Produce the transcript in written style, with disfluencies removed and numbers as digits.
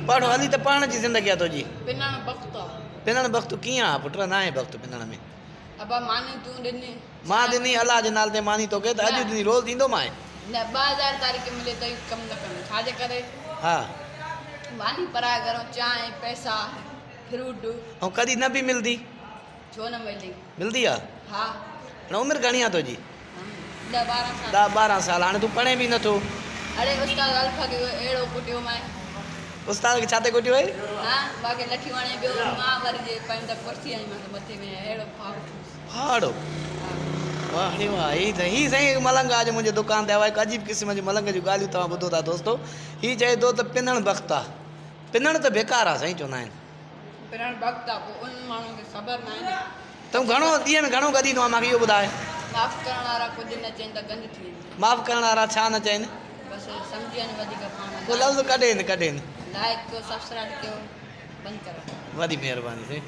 پڙهه هلي ته پڙهڻ جي زندگي آ تنهنجي. پنڻ بخت آ. پنڻ بخت ڪيئن آ پٽ ناهي بخت پنڻ ۾. ابا ماني تون ڏني. مان ڏني الله جي نالي تي ماني توکي ته اڄ ڏني روز ڏيندومانء. نه 2000 تاريخ ملي ته ئي ڪم نه ڪندم ڇا جي ڪري. ها. ماني پرائي گهرون چانهه پئسا فروٽ. ۽ ڪڏهن نه به ملدي. ڇو نه ملدي. ملدي آ. ها. هاڻي عمر گهڻي آ تنهنجي. ڏهه 12 سال. ڏهه 12 سال هاڻي تون پڙهين به نٿو. اڙي استاد الفا کي اهڙو ڪٽيو مانء. استاد کي ڇا تي ڪٽيو هئي؟ ها مان کي لٺيون هڻي پيو مان وري جي پيم ته ڪرسي هڻي مان مٿي ۾ اهڙو ڦاڙو ٿيس. ڦاڙو واه ڙي واه هي سائين هي سائين هڪ ملنگ آ جو منهنجي دڪان تي آيو آهي هڪ عجيب قسم جون ملنگ جون ڳالهيون توهان ٻڌو ٿا دوستو هي چئي ٿو ته پنڻ بخت آ پنڻ ته بيڪار آ سائين چوندا آهن. پنڻ بخت آ پوء انهن ماڻهن کي خبر ناهي نه. تون گهڻو ڏينهن ۾ گهڻو گڏيندو آهين مانکي اهو ٻڌاء. معاف ڪرڻ وارا ڪجهه نه چين ته گند ٿي ويندي. معاف ڪرڻ وارا ڇا نه چين. بس سمجهي وڃ وڌيڪ پاڻ. ڪو لفظ ڪڍين ڪڍين. لائيڪ ڪيو سبسڪرائب ڪيو بند ڪرو. وڏي مهرباني سائين.